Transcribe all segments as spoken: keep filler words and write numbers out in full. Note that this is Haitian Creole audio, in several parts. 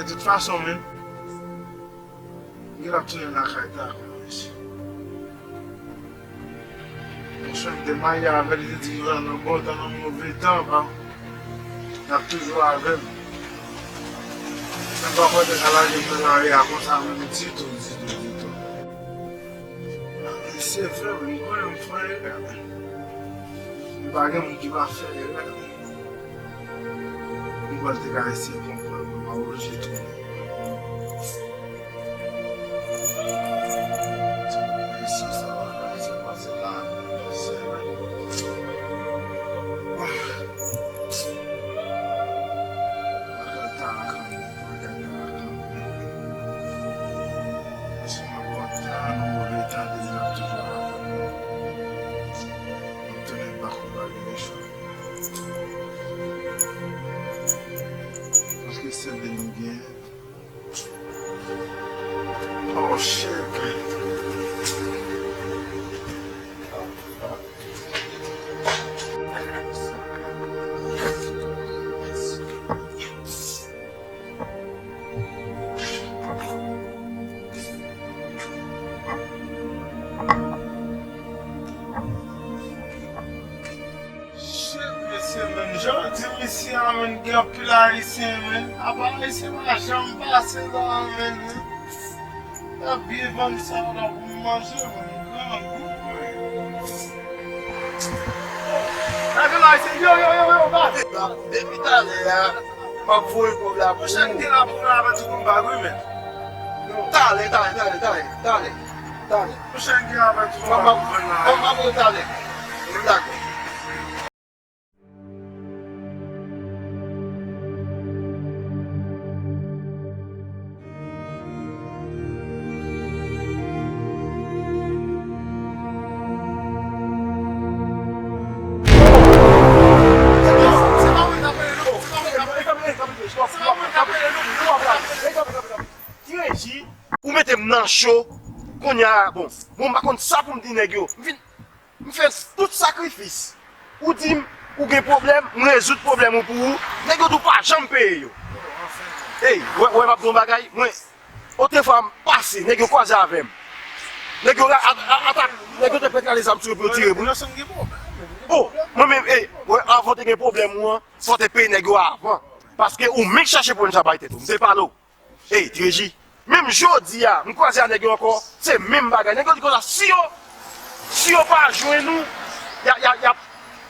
De tout fason, men, m gen ap tounen lakay ta, mesye. Mwen te marye avè l, li te di nou nan bon tan, nan move tan, pa, n ap toujou avè l. Mwen pa kwè te ka lage m nan lari a konsa menm ditou, ditou, ditou. Se vre, wi, m konnen m fè erè. Men pa gen moun ki pa fè erè. M kwè l te ka eseye konprann mwen, m pa oblije tounen. Mesye, sa pa ka, sa pase la, se vre. Ah. Bagay ta kanpe, bagay ta kanpe. Mesye, m ap kontan nou move tan, depi n ap toujou avè nou. M tounen pa konprann de chwa. Paske se li nou gen. Oh, shit. Shit, mesye, menm jan w di m isi a, menm gen anpil Ayisyen, menm. Apa Ayisyen pa janm pase la, menm. N ap byen vann sa la pou m manje, menm. Grangou, menm. Lage la, Ayisyen. Yo, yo, yo, yo, ba. Depi talè a, m ap voye kòb la pou ou. Monchè, m te la pou la avè tout yon bag, wi, men. Talè, talè, talè, talè, talè, talè. Monchè, m te la avè tout yon bag pou vann la. Ban m ap voye talè. Dakò. Ti Reji, ou mete m nan cho. Kounye a, bon, bon, m pa konn sa pou m di nèg yo. M vin, m fè tout sakrifis. Ou di m, ou gen pwoblèm, m rezoud pwoblèm ou pou ou. Nèg yo di w pa janm peye yo. Ey, wè, wè, m ap di w yon bagay, mwen, otrefwa m pase, nèg yo kwaze avè m. Nèg yo ra-, a-, a-, atak, nèg yo te prèt rale zam sou yo pou yo tire pou m. Oh, mwen menm, ey, wè, avan w te gen pwoblèm ou an, fò w te peye nèg yo avan. Paske ou menm k chache pwoblèm sa bay tèt ou. M te pale w. Ey, Ti Reji, menm jodi a, m kwaze a nèg yo ankò, se menm bagay. Nèg yo di konsa, si yo, si yo pa jwenn ou, y a, y a, y ap,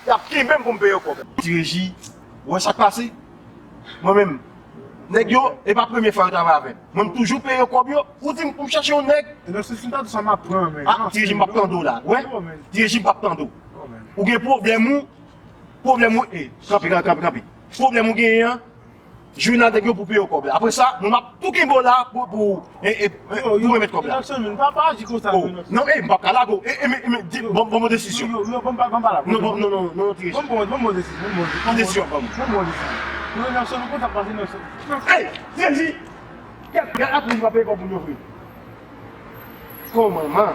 y ap kenbe m pou m peye yo kòb. Ti Reji, ou wè sa k pase? Mwen menm, nèg yo, e pa premye fwa yo travay avè m. Mwen, m toujou peye yo kòb yo. Ou di m pou m chache yon nèg. E nan sans sa, m ap pran, men. Ah, Ti Reji, m p ap tande w la. Wè? Ti Reji, m p ap tande w. Ou gen pwoblèm ou, pwoblèm ou, e, kanpe, kanpe, kanpe, kanpe. Pwoblèm ou genyen an, jwe nan nèg yo pou peye w kòb la. Apre sa, mwen m ap tou kenbe w la pou, pou, e, e, e, pou remèt kòb la. Yo, yo, Nelson, men, pa, pa aji konsa, oh, Nelson. Non, e, m p ap ka lage w. E, e, men, e, men, di, ban, ban m yon desizyon. Yo, yo, ban m pa, ban m pa la. Non, ban, non, non, non, Ti Reji. Ban m bon, ban m bon desizyon, ban m bon, ban m bon desizyon, ban m. Ban m bon desizyon. Non, Nelson, nou konn sa k pase, Nelson. Ey, Ti Reji! Gad, gad, apre li pa peye kòb moun yo vre. Kòman, man?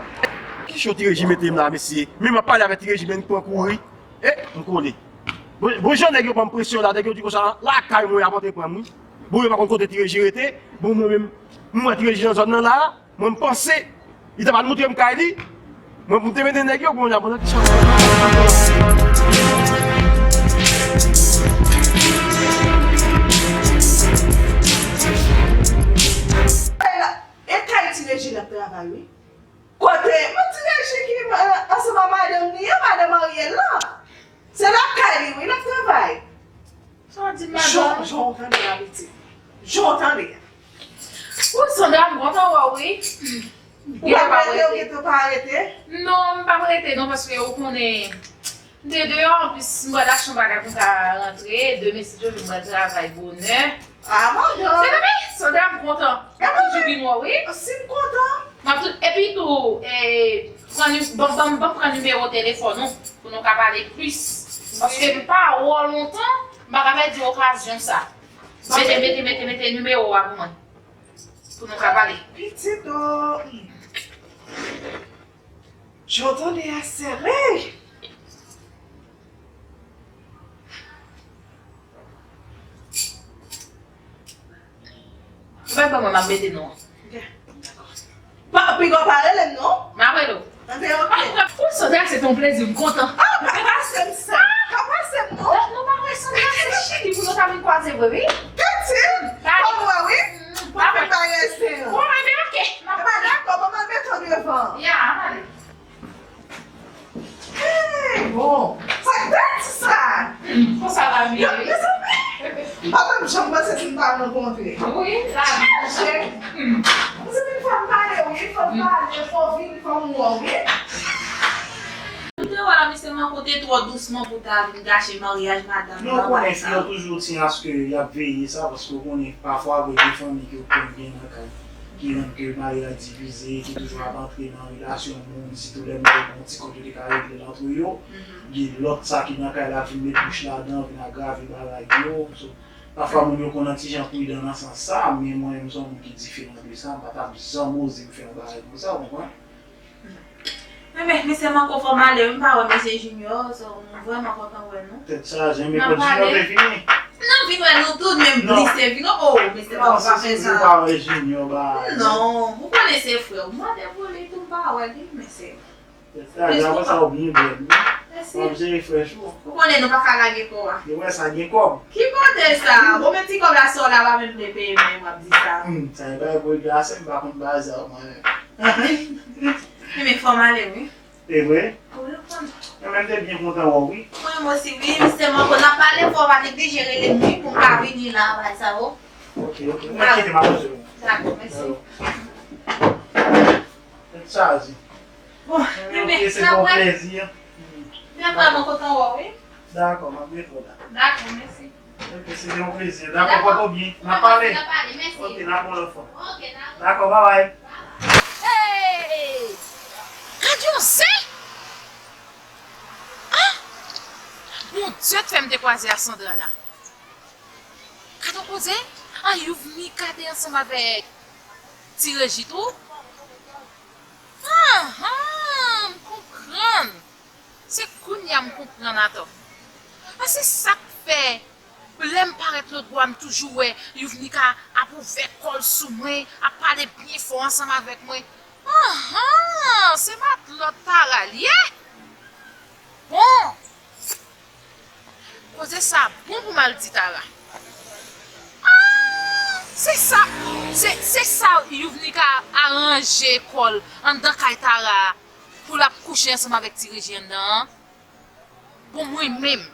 Ki cho Ti Reji mete m la, mesye? Men m ap pale avèk Ti Reji, men li pran kouri. E, m kole. Bon, bon, jan nèg yo ban m presyon la, nèg yo di konsa, lakay mwen y ap antre pran m, wi. Bon, yo pa konn kote Ti Reji rete. Bon, mwen menm, m wè Ti Reji nan zòn nan la, mwen m panse, li ta pral montre m kay li. Mwen, m te mennen nèg yo, bon, y ap pran ti chan. E kay Ti Reji l ap travay, wi. Kote? Mwen Ti Reji ki, eh, ansanm ak madanm li an, madanm Ariel lan. Se lakay li, wi, l ap travay. Sa w di, madanm? Jan, jan w tande a, pitit. Jan w tande a. Wi, Sandra, m kontan wè w, wi. Ou pa rete, ou gentan pa rete? Non, m p ap rete, non, paske ou konnen, m te deyò, anplis, m pral achte yon bagay pou m ka rantre. Demen, si Dye vle, m pral travay bonè. Ah, madanm! Se vre, Sandra, m kontan. M ap toujou vin wè w, wi. Si m kontan. M ap tou, epi tou, eh, pran ni-, ban, ban, ban m pran nimewo telefòn ou pou nou ka pale plis. Paske m pa wè w lontan, m pa ka pèdi okazyon sa. Mete, mete, mete, mete nimewo a pou mwen. Pou nou ka pale. Pitit, oh. Jan w tande a sere. Jan Mwen, ban mwen, m ap mete non an. Pa, piga w pa rele m non. M ap rele w. Anben, ok. Pou Sandra, se te yon plezi, m kontan. Ah, pa pase m sa. Pa pase m non. Donk, nou pa wè Sandra, se Chili pou nou ta vin kwaze vre, wi. Pitit, fò m wè, wi. Pou fin bagay se an. Bon, enben, ok. N ap pale. Dakò, ban m al mete w devan. Ya, ann ale. Hey, bon. Sa k dat sa? Hmm, konsa lavi ye, wi. Mezanmi, m pa t ap janm panse si n ta rankontre. Wi, lavi. Chaje. Hmm. Mezanmi, fò n pale, wi. Fò n pale, fò vin, fò m wè w, wi. M te wè la, mesye Manko te twò dousman pou ta vin gache maryaj madanm nan. Non, ou konnen, fi yo toujou tyen aske y ap veye sa, paske ou konnen, pafwa, vre, gen fanmi ke ou konn gen nan kay ki rann ke mari a divize, ki toujou ap antre nan relasyon moun, sitou lè moun yo gen yon ti kont yo te ka regle l antre yo. Gen lòt sa ki nan kay la vin met bouch ladan, vin agrave bagay yo. So, pafwa moun yo konn yon ti jan pridan nan sans sa, men mwen menm se yon moun ki diferan de sa, m pa t ap janm oze m fè yon bagay konsa, ou konprann? Enben, mesye Manko, fò m ale wi, m pa wè mesye Junior, so, m vrèman kontan wè nou. Tèt chaje, men kòd Junior te vini. Non, vin wè nou tout, men glise vin, oh, mesye Manko, pa fè sa. Non, ou konnen se frè w, m mande pou li tou, m pa wè li, mesye. Tèt chaje, apre sa ou byen bèl wi. Mèsi. W ap jere frèch ou. Ou konnen nou pa ka lage kò a. Yo wè sa gen kòb. Ki kote sa? Bon, men ti kòb la sò la, pa menm vle peye, men w ap di sa. Hmm, sa e bagay pou regle ase, m pa konn bagay sa yo mwen menm. Enben, fò m ale, wi. E vre? Wi, ou konn. Mwen menm te byen kontan wè w, wi. Mwen menm osi, wi, mesye Manko, n ap pale fò, pa neglije rele m, wi, pou m ka vini la, bagay sa yo. Ok, ok. Mwen kite m ap pase w. Dakò, mèsi. Tèt chaje. Bon, enben, se te yon plezi. Mwen vrèman kontan wè w, wi. Dakò, m ap rete la. Dakò, mèsi. Ok, se te yon plezi. Dakò, pòte w byen. N ap pale. N ap pale, mèsi. Ok, n ap wè lòt fwa. Ok, dakò. Dakò, babay. Hey! Gad yon zen! Ah! Bondye t fè m te kwaze a Sandra la. Gad yon koze, an Youvnika te ansanm avèk Ti Reji tou? Ahan, m konprann. Se kounye a m konprann atò. A se sa k fè, lè m parèt lòt bò a, m toujou wè Youvnika ap ouvè kò l sou mwen, ap pale byen fò ansanm avèk mwen. Ahan, se matlòt Tara l ye? Bon! Koze sa bon pou m al di Tara. Ah, se sa, se, se sa Youvnika aranje kò l anndan kay Tara a pou l ap kouche ansanm avèk Ti Reji anndan an. Bon, mwen menm,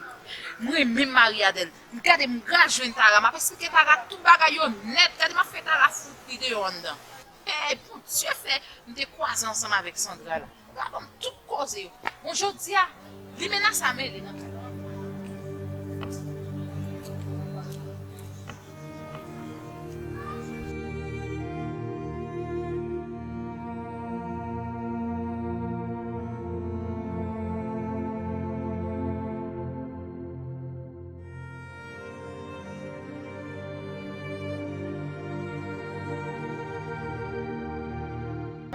mwen menm Marie Adèle, m gade m rajwenn Tara, m ap esplike Tara tout bagay yo nèt, gade m ap fè Tara fout li deyò anndan. Ey, Bondye fè m te kwaze ansanm avèk Sandra la. Ou pa konn tout koze yo. Bon, jodi a, limena sa mele nan kay la.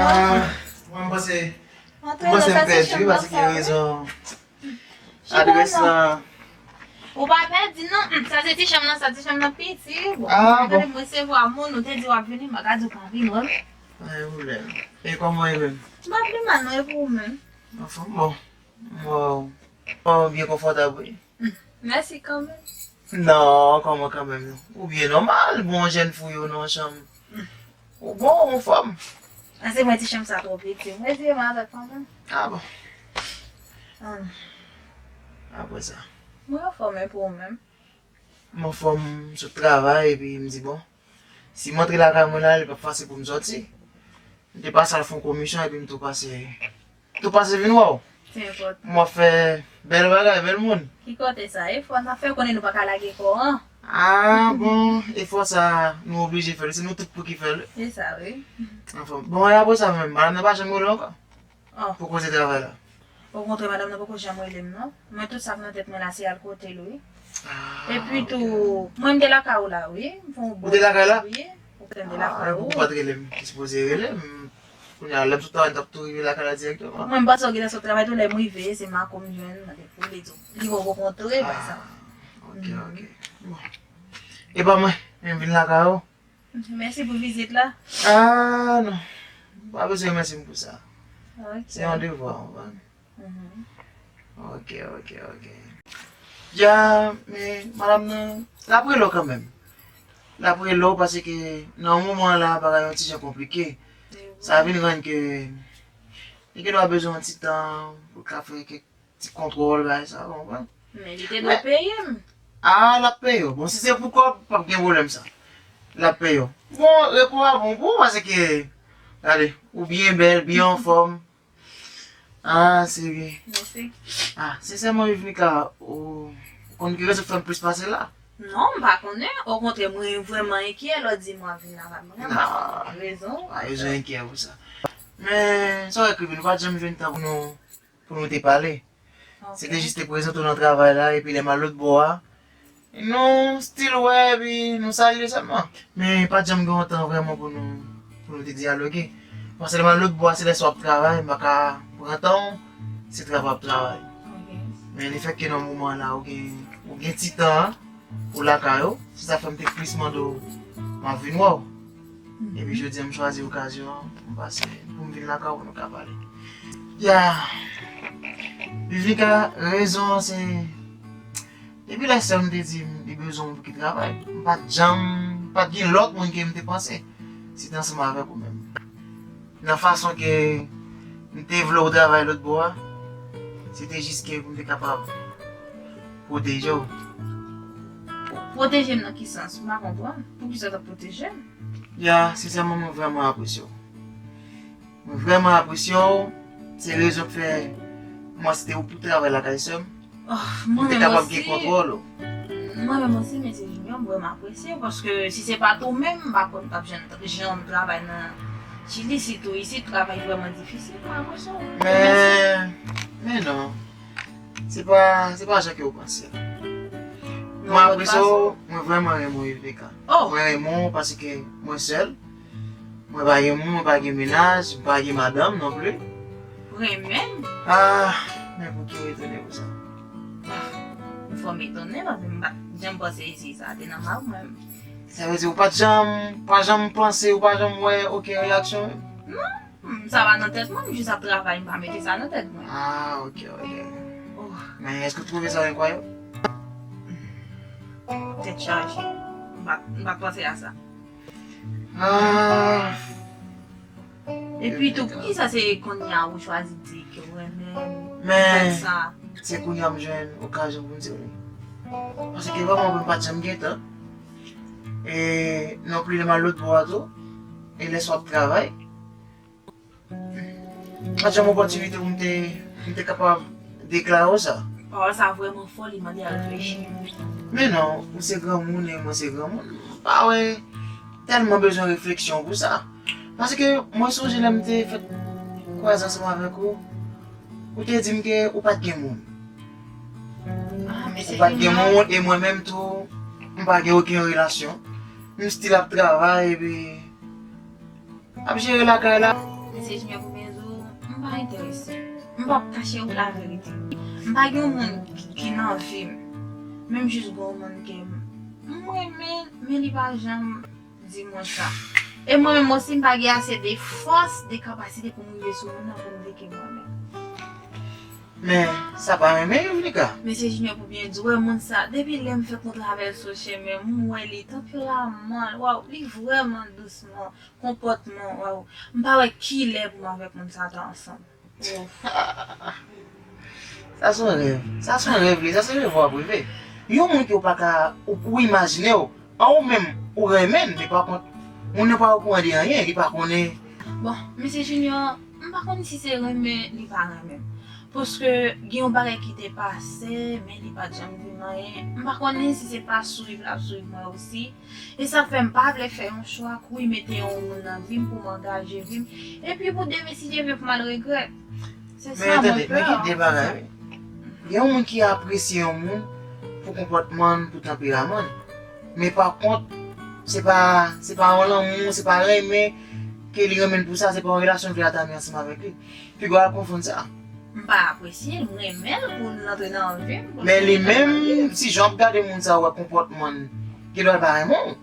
Ah, mwen, m panse, m panse m pèdi wi, paske gen rezon. Adrès lan. Ou pa pèdi non. Hmm, sa se ti chanm nan, sa ti chanm nan piti. Bon, ah, bon. Mwen resevwa moun, ou te di w ap vini, m pa ka di w pa vin wè m. Pa gen pwoblèm. E kòman w ye menm? M pa pi mal non, e pou ou menm? Anfòm, bon. Wow. Ou byen konfòtab wi. Mèsi kanmenm. Non, kòman kanmenm non? Ou byen nòmal, bon jèn fou yo nan chanm. Ou bon, ou anfòm? Pase mwen ti chanm sa twò piti. Mwen di madanm kanmenm. Ah bon. Apre sa. Mwen anfòm, e pou ou menm? M anfòm, m sot travay epi m di bon. Si m antre lakay mwen la, li p ap fasil pou m sòti. M te pase al fè yon komisyon epi m tou pase, m tou pase vin wè w. Se enpòtan. M wè w ap fè bèl bagay, bèl moun. Ki kote sa? Efò n ap fè, konnen nou pa ka lage kò an. Ah, bon, efò sa, nou oblije fè l, se nou tout pou ki fè l. Se sa, wi. Anfòm. Bon, e apre sa menm, madanm nan pa janm rele w ankò? Oh. Pou koze travay la. Okontrè, madanm nan poko janm rele m non. Mwen, tout sa k nan tèt mwen la, se al kote l, wi. Ah, epi tou, mwen, m te lakay ou la, wi. M fè yon bon... Ou te lakay la? Wi. Ou te lakay ou. Ah, pou ou pa t rele m, ki sipoze rele m. Kounye a, lè m sot travay, m t ap tou rive lakay la dirèkteman. Mwen, m panse w genlè sot travay tou, lè m rive, se Marco m jwenn, mwen te pou li di w. Li wè w okontrè, pa sa. Ah, ok, ok. Bon. E pa mwen, men m vin lakay ou. Mèsi pou vizit la. Ah, non. Pa bezwen remèsye m pou sa. Ok. Se yon devwa, w konprann? Mhm. Ok, ok, ok. Ya, men madanm nan, l ap rele w kanmenm. L ap rele w paske nan moman la, bagay yon ti jan konplike. Sa vin rann ke li gendwa bezwen yon ti tan pou l ka fè kèk ti kontwòl, bagay sa, w konprann? Men li te dwe peye m. Ah, l ap peye w. Bon, si se pou kòb, p ap gen pwoblèm sa. L ap peye w. Bon, repo a bon pou ou, paske, gade, ou byen bèl, byen anfòm. Ah, seri. Mèsi. Ah, sensèman, Yuvnika, ou konn ki rezon k fè m plis pase la? Non, m pa konnen. Okontrè, mwen vrèman enkyè lè w di m w ap vin lakay mwen. M pa konnen rezon. Pa bezwen enkyè pou sa. Men, sa w wè, Krivin, nou pa t janm jwenn tan pou nou, pou nou te pale. Se te jis te prezante w nan travay la, epi lè m al lòt bò a, nou still wè, epi nou salye sèlman. Men pa t janm gen yon tan vrèman pou nou, pou nou te dyaloge. Paske lè m al lòt bò a, se lè sa w ap travay, m pa ka pran tan w, se travay w ap travay. Men lefètke nan moman la, ou gen, ou gen ti tan an, ou lakay ou, se sa fè m te plis mande w, m ap vin wè w. Epi jodi a, m chwazi okazyon an pou m pase, pou m vin lakay ou, pou nou ka pale. Ya, Yuvnika, rezon an se, depi lè sè m te di m li bezwen w pou ki travay, m pa t janm, pa t gen lòt moun ke m te panse, se te ansanm avèk ou menm. Nan fason ke m te vle w travay lòt bò a, se te jis ke pou m te kapab pwoteje w. Pwoteje m nan ki sans? M pa konprann. Poukisa w t ap pwoteje m? Ya, sensèman, mwen vrèman apresye w. Mwen vrèman apresye w. Se rezon k fè mwen site w pou travay lakay sè m. Oh, pou te kapab gen kontwòl ou. Mwen menm osi, mesye Junior, m vrèman apresye w, paske si se pa t ou menm, m pa kwè m t ap janm, janm travay nan Chili, sitou isit, travay vrèman difisil, mwen apresye w. Men, men non. Se pa, se pa jan ke w panse a. Mwen apresye w, mwen vrèman renmen w, Yuvnika. Mwen renmen w paske mwen sèl. Mwen pa gen moun, mwen pa gen mennaj, mwen pa gen madanm non plis. Renmen m? Ah, men pouki w etone konsa? Ah, fò m etone, paske m pa t janm panse isi sa te nan ma mwen. Sa vle di ou pa t janm, pa janm panse, ou pa janm wè okenn reyaksyon menm? Non, m, sa pa nan tèt mwen, m jis ap travay, m pa mete sa nan tèt mwen. Ah, ok, ok. Oh. Men èske w twouve sa enkwayab? Tèt chaje. M pa, m pa t panse a sa. Ah. Epi tou, poukisa se kounye a ou chwazi di ke w renmen m? Men, se kounye a m jwenn okazyon pou m di w li. Paske vrèman, mwen pa t janm gen tan. E non plis, lè m al lòt bò a tou, e lè sa w ap travay, pa t janm opòtinite pou m te, pou m te kapab deklare w sa. Pawòl sa vrèman fò, li mande a reflechi. Men non, ou se granmoun e mwen se granmoun. M pa wè tèlman bezwen refleksyon pou sa. Paske mwen sonje lè m te fèk kwaze ansanm avèk ou, ou te di m ke ou pa t gen moun. Ah, men se... Ou pa t gen moun, e mwen menm tou, m pa gen okenn relasyon. M still ap travay, epi ap jere lakay la. Mesye Junior, pou byen di w, m pa enterese. M p ap kache w laverite. M pa gen yon moun ki, ki nan vi m. Menm jis gen yon moun ke m, m renmen, men li pa janm di mwen sa. E mwen menm osi, m pa gen ase de fòs, de kapasite pou m rive sou moun nan pou m di ke m renmen. Men, sa pa renmen, Yuvnika. Mesye Junior, pou byen di w, wè moun sa, depi lè m fèk kontre avè l sou chemen, m wè li, tanperaman l, waw, li vrèman dous, konpòtman, waw. M pa wè kilè pou m avèk moun sa ta ansanm. Ouf. Sa se yon rèv. Sa se yon rèv, li. Sa se rèv w ap reve. Yon moun ke w pa ka, ou, ou imajine w, an ou menm, ou renmen l, men pa kont, moun nan pa okouran de anyen, li pa konnen. Bon, mesye Junior, m pa konn si se renmen, li pa renmen m. Paske gen yon bagay ki te pase, men li pa t janm di m anyen. M pa konnen si se pa swiv l ap swiv mwen osi. E sa fè m pa vle fè yon chwa kouri mete yon moun nan vi m pou m angaje vi m. Epi pou demen, si Dye vle, pou m al regrèt. Se sa mwen pè. Men tande, men gen de bagay, wi. Gen yon moun ki apresye yon moun pou konpòtman l, pou tanperaman l. Men pa kont, se pa, se pa yon lanmou, se pa renmen ke li renmen l pou sa, se pa yon relasyon l vle atame ansanm avèk li. Piga w al konfonn sa. M pa apresye l, m renmen l pou l antre nan vi m, pou l... Men li menm, si jan w ap gade moun sa, w wè konpòtman l, gen dwa l pa renmen w.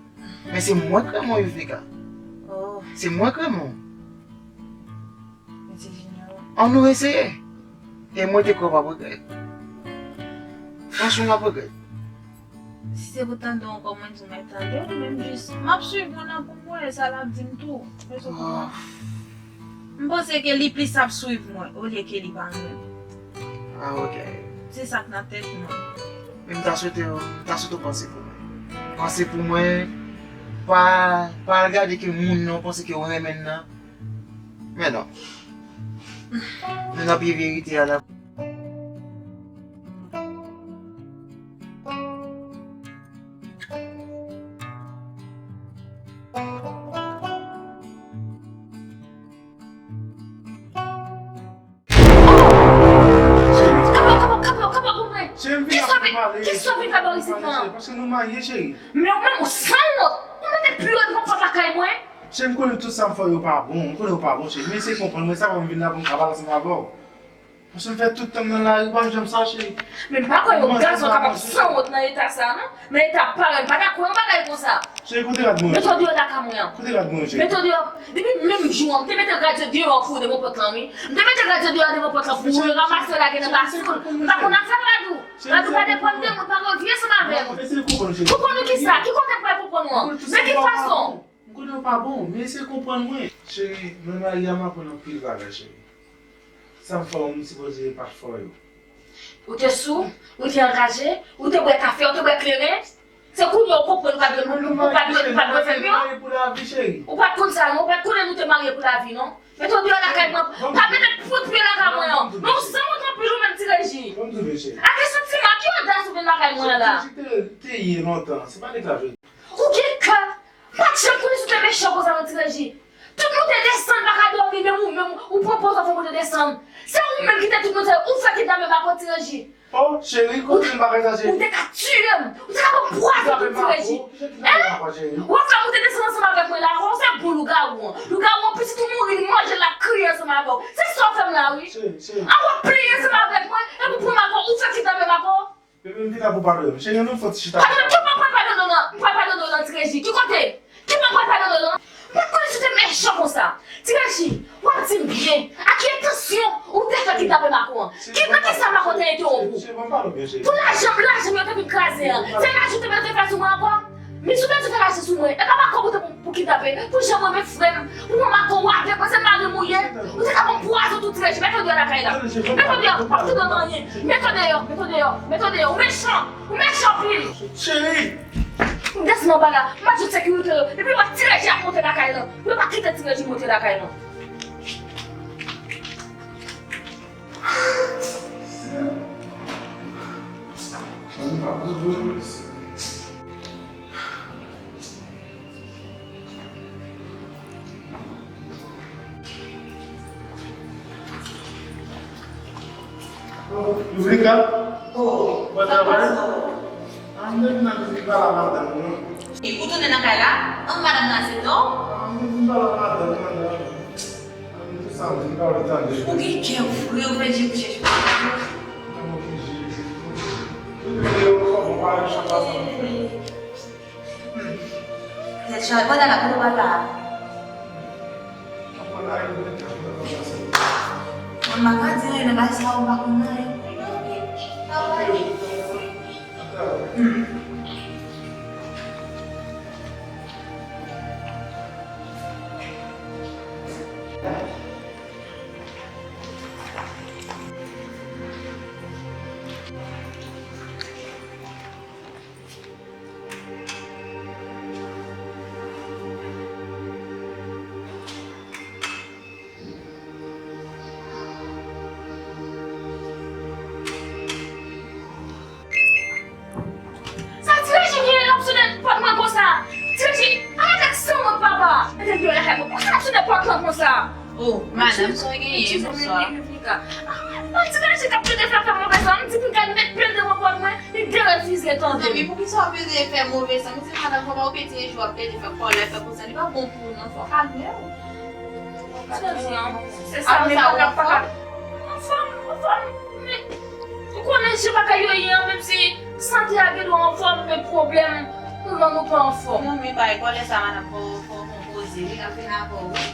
Men se mwen k renmen w, Yuvika. Oh. Se mwen k renmen w. Mèsi, Junior. Ann nou eseye. E mwen te kwè w p ap regrèt. Franchman, w ap regrèt. Si se pou tande w ankò, mwen di w, mwen tande w, menm jis, m ap swiv moun nan pou m wè sa l ap di m tou. Mèsi pou mwen. M panse ke li plis ap swiv mwen, olye ke li pa renmen m. Ah, ok. Se sa k nan tèt mwen. Men m ta swete w, m ta swete w panse pou mwen. Panse pou mwen, pa, pa al gade ke moun nan w panse ke w renmen l nan. Men non. Nou nan pye verite a la. Cheri, cheri, m vin la pou pale. Kisa w vin fè bò isit lan? Paske nou marye, cheri. Men ou menm ou sanwont. Ou mete pye w devan pòt lakay mwen. Cheri, m konnen tout sa m fè yo pa bon. M konnen yo pa bon, cheri. Men eseye konprann mwen, sa fè m vin la pou m ka pale ansanm avè w. Paske m fè tout tan m nan lari, ou pa janm sa, cheri. Men m pa kwè yon gason kapab sanwont nan eta sa, non. Nan eta parèy m, pa ta kwè yon bagay konsa. Cheri, kote rad mwen yo? Mete w deyò lakay mwen an. Kote rad mwen yo, cheri? Mete w deyò. Depi menm jou an, m te mete rad yo deyò pou devan pòt lan, wi. M te mete rad yo deyò devan pòt lan pou yo ranmase yo lage nan basikil. M pa konn afè rad ou. Rad ou pa depann de mwen, pa revyen ansanm avè m. Konprann ou kisa? Ki kote m pral konprann ou an? De ki fason? M konnen w pa bon, men eseye konprann mwen. Cheri, mwen marye a, m aprann anpil bagay, cheri. Sa m fè w, m sipoze pa t fè w yo. Ou te sou, ou te anraje, ou te bwè kafe, ou te bwè kleren. Se kounye a ou konprann ou pa dwe, ou pa dwe, ou pa dwe fè m yo. Ou pa t konn sa, non? Ou pa t konnen nou te marye pou lavi, non? Mete w deyò lakay mwen. Pa mete pwent pye lakay mwen an. Men ou sanwont anpil ou menm, Ti Reji. Ak ki santiman, ki odas ou vin lakay mwen an la? Ou gen ka. M pa t janm konnen si w te mechan konsa non, Ti Reji. Tout moute desann pa ka dòmi, menm ou menm ou pran pòz w ap fè moute desann. Se ou menm ki te tout moute, ou fè kidnapè Mako, Ti Reji. Oh, cheri, kote m bagay sa, cheri? Ou te ka tiye m. Ou te ka ban m pwazon tou, Ti Reji. Hein? W ap fè moute desann ansanm avèk mwen la. Ou se bon lougawou an. Lougawou an, pitit ou mouri, li manje l, l ap kriye ansanm avè w. Se sa w fè m la, wi. Cheri, cheri. An w ap plenyen ansanm avèk mwen, epi w pran Mako, ou fè kidnapè Mako. Bebe, m vin la pou pale w. Cheri, ann fè yon ti chita. Padon, ki kote m pral padone w lan? M pral padone w lan, Ti Reji. Ki kote? Ki kote m pral padone w lan? M pa t konnen si w te mechan konsa. Ti Reji, w ap di m byen. Ak ki entansyon ou te fè kidnapè Mako an? Ki, nan ki sa Mako te entewonp ou? Cheri, ban m pale w byen, cheri. Pou lajan, lajan m yo te vin kraze an. Se lajan w te mete fè sou mwen ankò? Men si w bezwen fè lajan sou mwen, e pa Mako pou te pou, pou kidnape, pou jan mwen renmen frè m, pou mwen Mako w avèk mwen, se mari m ou ye. Ou te ka ban m pwazon tou, Ti Reji. Mete w deyò lakay la. Mete w deyò, m p ap tande w nan anyen. Mete w deyò, mete w deyò, mete w deyò. Ou mechan, ou mechan anpil. Cheri! M desann anba la, m al jwenn sekirite yo. Epi m wè Ti Reji ap monte lakay lan. Yo pa kite Ti Reji monte lakay lan. Yuvika? Oh, bon travay. Ah, m te vin nan vizit pale ak madanm ou, non. Ou tounen nan kay la? An, madanm nan aksepte w? Ah, m te vin pale ak madanm ou, madanm. Ou gen kè vre, ou fè je pou chèche. Tèt chaje, pandan la, kote w pral la? Mwen pa ka di anyen nan bagay sa yo, m pa konn anyen. Sa Ti Reji genyen l ap sonnen pòt mwen konsa? Ti Reji, ala nèg sanwont papa. Mete l deyò lakay mwen. Poukisa l ap sonnen pòt lan konsa? Oh, madanm, sa w genyen? Bonswa. Ah, Ti Reji k ap plede fè fè move sa. M di pou l gad met pye l devan pòt mwen, li derefize tande m. Zanmi, poukisa w ap plede fè move sa? M di madanm, kòman w pete jou w ap plede fè kòlè, fè konsa? Li pa bon pou ou non, fò w kalme w. Ti Reji, se sa, men bagay pa ka. Anfòm, anfòm, men ou konnen jan bagay yo ye an, menm si sante a gen dwa anfòm, men pwoblèm Kòman nou pa anfòm? Non, men bay kòlè sa, madanm, fò, fò konpoze, wi, l ap vin avè w, wi.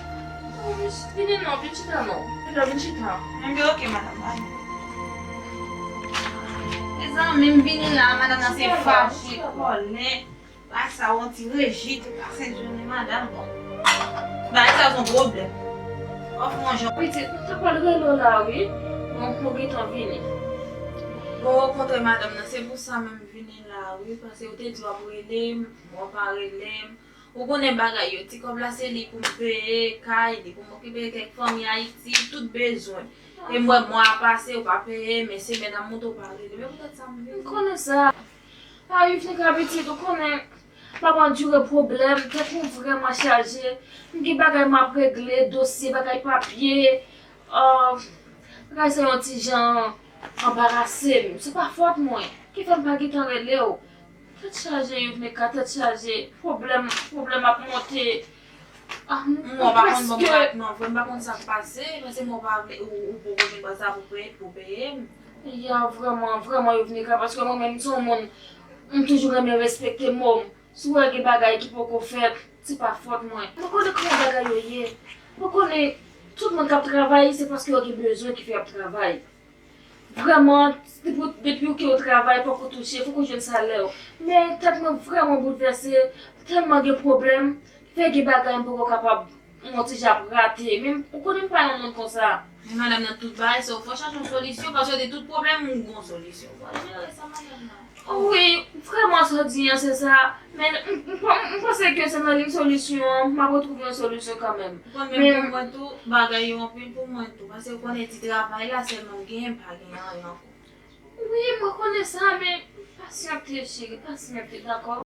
Non, vin ch-, vini non, vin chita non. Vin non, vin chita. Enben, oke, madanm, bay. Mezanmi, m vini la, madanm nan se fache, kòlè. Bay sa yon ti rejit, pase jounen, madanm, bon. Bay sa yon pwoblèm. Fò fè yon jan. Pitit, m ta pral rele w la, wi. Bon, m gentan vini. Bon, okontrè, madanm nan, se pou sa menm m vini la, wi, paske ou te di w ap rele m, bon, w pa rele m. Ou konnen bagay yo, ti kòb la se li pou m peye kay, li pou m okipe kèk fanmi Ayiti, tout bezwen. E m wè mwa a pase, ou pa peye, men semèn ap moute, ou pa rele. Men poutèt sa m vini. M konnen sa. A, Yuvnika pitit, ou konnen, m ap andire pwoblèm, tèt mwen vrèman chaje. M gen bagay m ap regle, dosye, bagay papye. Ah, bagay sa yon ti jan anbarase m. Se pa fòt mwen. Ki fè m pa gentan rele w. Tèt chaje, Yuvnika, tèt chaje. Pwoblèm, pwoblèm ap monte. Ah, m, m, m pa konn, bon, prèske. Non, frè m pa konn sa k pase, paske mwen pa vle, ou, ou poko gen kòb sa pou peye, pou peye m. Ya, vrèman, vrèman, Yuvnika, paske mwen menm, m se yon moun, m toujou renmen respekte mo m. Si w wè gen bagay ki poko fèt, se pa fòt mwen. Mwen konnen kòman bagay yo ye. Mwen konnen tout moun k ap travay, se paske yo gen bezwen ki fè y ap travay. Vrèman, depi, depi w ke w travay, fòk ou touche, fòk ou jwenn salè w. Men tèt mwen vrèman boulvèse, tèlman gen pwoblèm, fè gen bagay m poko kapab, yon ti jan ap rate. Men ou konnen m pa yon moun konsa. Men madanm nan, tout bagay sa, fò chache yon solisyon, paske de tout pwoblèm, ou gen yon solisyon. Fò jere sa, madanm nan. Wi, vrèman, sa w di an, se sa. Men m, m, m, m panse ke se nan liy solisyon an, m ap retwouve yon solisyon kanmenm. Bon, men pou mwen tou, bagay yo anpil pou mwen tou. Paske ou konnen ti travay la sèlman m genyen, m pa genyen anyen ankò. Wi, mwen konnen sa, men pasyante, cheri, pasyante, dakò?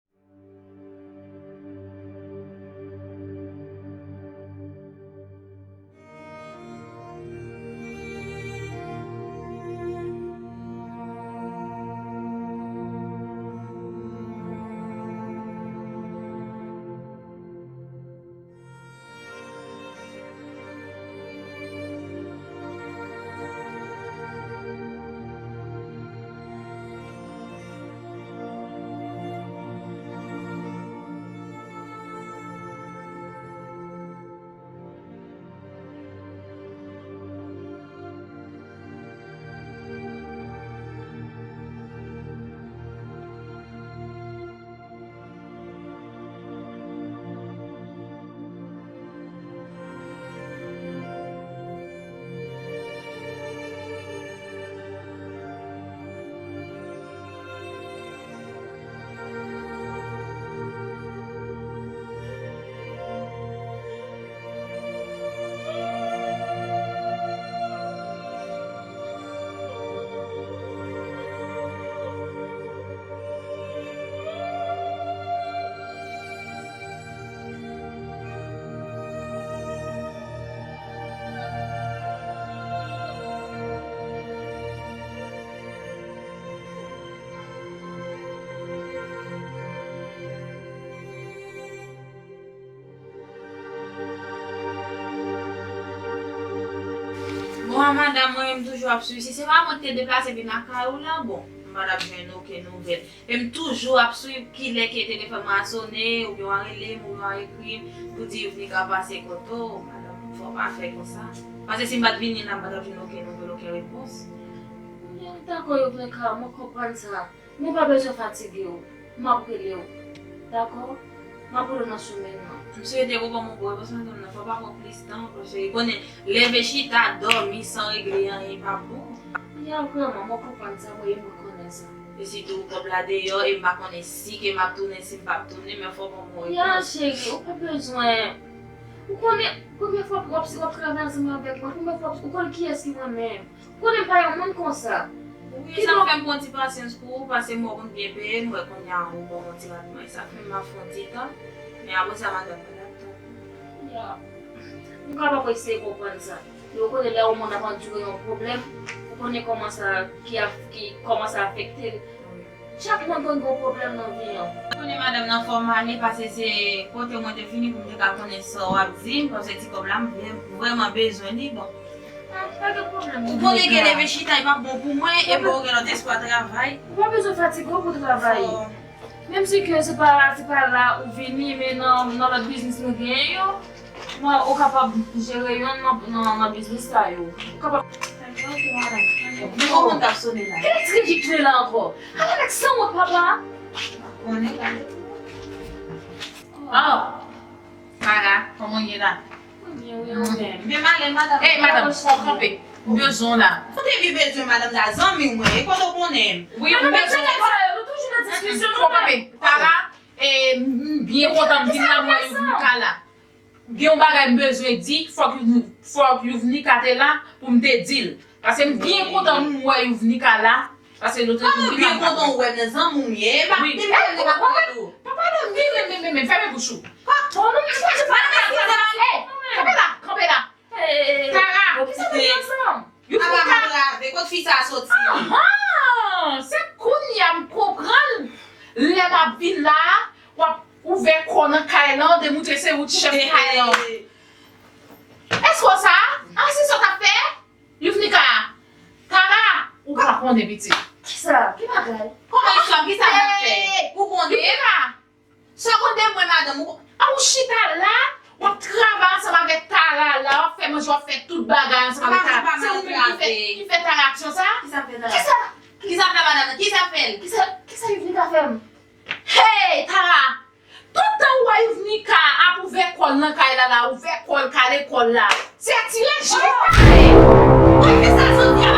Bon, a madanm, mwen menm toujou ap swiv. Si se pa mwen ki te deplase vin lakay ou la, bon, m pa t ap jwenn okenn nouvèl. E m toujou ap swiv kilè ke telefòn mwen a sonnen, oubyen w a rele m, oubyen w a ekri m, pou di Yuvnika pase kote w, madanm, fò w pa fè konsa. Paske si m pa t vini la, m pa t ap jwenn okenn nouvèl, okenn repons. Dakò, Yuvnika, mwen konprann sa. Men w pa bezwen fatige w. M ap rele w. Dakò? M ap rele w nan semèn nan. M swete w ban m yon bon repons madanm nan. Fò w pa pran plis tan, paske ou konnen leve chita, dòmi san regle anyen pa bon. Ya, vrèman, mwen konprann sa, mwen, e mwen konnen sa. E sitou kòb la deyò, e m pa konnen si ke m ap tounen, si m p ap tounen, men fò w ban m yon repons. Ya, cheri, ou pa bezwen. Ou konnen, premye fwa w ap, w ap travay ansanm avèk mwen, premye fwa, ou konnen kiyès ki mwen menm. Konnen m pa yon moun konsa. Wi, sa k fè m pran ti pasyans pou ou, paske m wè w konn byen peye, m wè kounye a ou bon yon ti ratman, e sa k fè m ap fè yon ti tan. Men apre sa, madanm mwen ap tann. Ya. M kapab eseye konprann sa. Men ou konnen lè yon moun ap andire yon pwoblèm, ou konnen kòman sa ki ap, ki kòman sa afekte l. Wi. Chak moun konn gen yon pwoblèm nan vi an. Konnen madanm nan fò m ale, paske se kote mwen te vini pou m te ka konnen sa w ap di m, paske ti kòb la m vre-, vrèman bezwen li, bon. Ah, pa gen pwoblèm. Ou konnen ke leve chita, e pa bon pou mwen, e bon, ou gen lòt espwa travay. Ou pa bezwen fatige w pou travay. Fò, Menm si ke se pa, se pa la ou vini, men nan, nan lòt biznis nou genyen yo, mwen, ou kapab jere yonn nan, nan, nan biznis sa yo. Ou kapab. Gen yon moun k ap sone la. Kilès ki kle la ankò? Ala nèg sanwont, papa! Konnen la. Ah! Tara, kòman w ye la? Mwen byen, wi, ou menm? Men madanm, madanm. Ey, madanm, fò w kanpe. M bezwen w la. Kote m bezwen madanm la, zanmi w mwen, e kote w konnen m? Wi, m bezwen w. Madanm, nou toujou nan diskisyon, fò w kanpe. Tara, e, m byen kontan m vin la, m wè Youvnika la. Gen yon bagay m bezwen di, fòk Youvni-, fòk Youvnika te la pou m te di l. Paske m byen kontan m wè Youvnika la. Paske nou te... Kòman byen kontan w wè m nan zanmi w m ye? E pa te mwen m te ka konnen tou. Pa pale m byen, men, men, men, men, fèmen bouch ou. Bon, nou, nou, nou, hey, kanpe la, kanpe la. Tara, bon, kisa nou gen ansanm? Apa m antrave, kot fi sa soti? Ahan! Se kounye a m konprann. Lè m ap vin la, w ap ouvè kò w nan kay lan, demoutre se ou t chèf kay lan. Èske w sa? A, se sa w t ap fè? Youvnika, Tara, ou pa konnen pitit. Kisa? Ki bagay? Kòman sa? Kisa m ap fè? Ou konnen? Youvnika, sa w konn de mwen, madanm ou? A, ou chita la, w ap travay ansanm avèk Tara la, w ap fè manje, w ap fè tout bagay ansanm avèk Tara. Se ou menm ki fè, ki fè Tara aksyon sa? Kisa m fè Tara? Kisa? Kisa m fè madanm nan? Kisa m fè l? Kisa, kisa Youvnika fè m? Hey, Tara! Tout tan ou wè Youvnika ap ouvè kò l nan kay la, la, ouvè kò l, kale kò l la. Se ti lejè sa ye. Mwen fè sa soti a,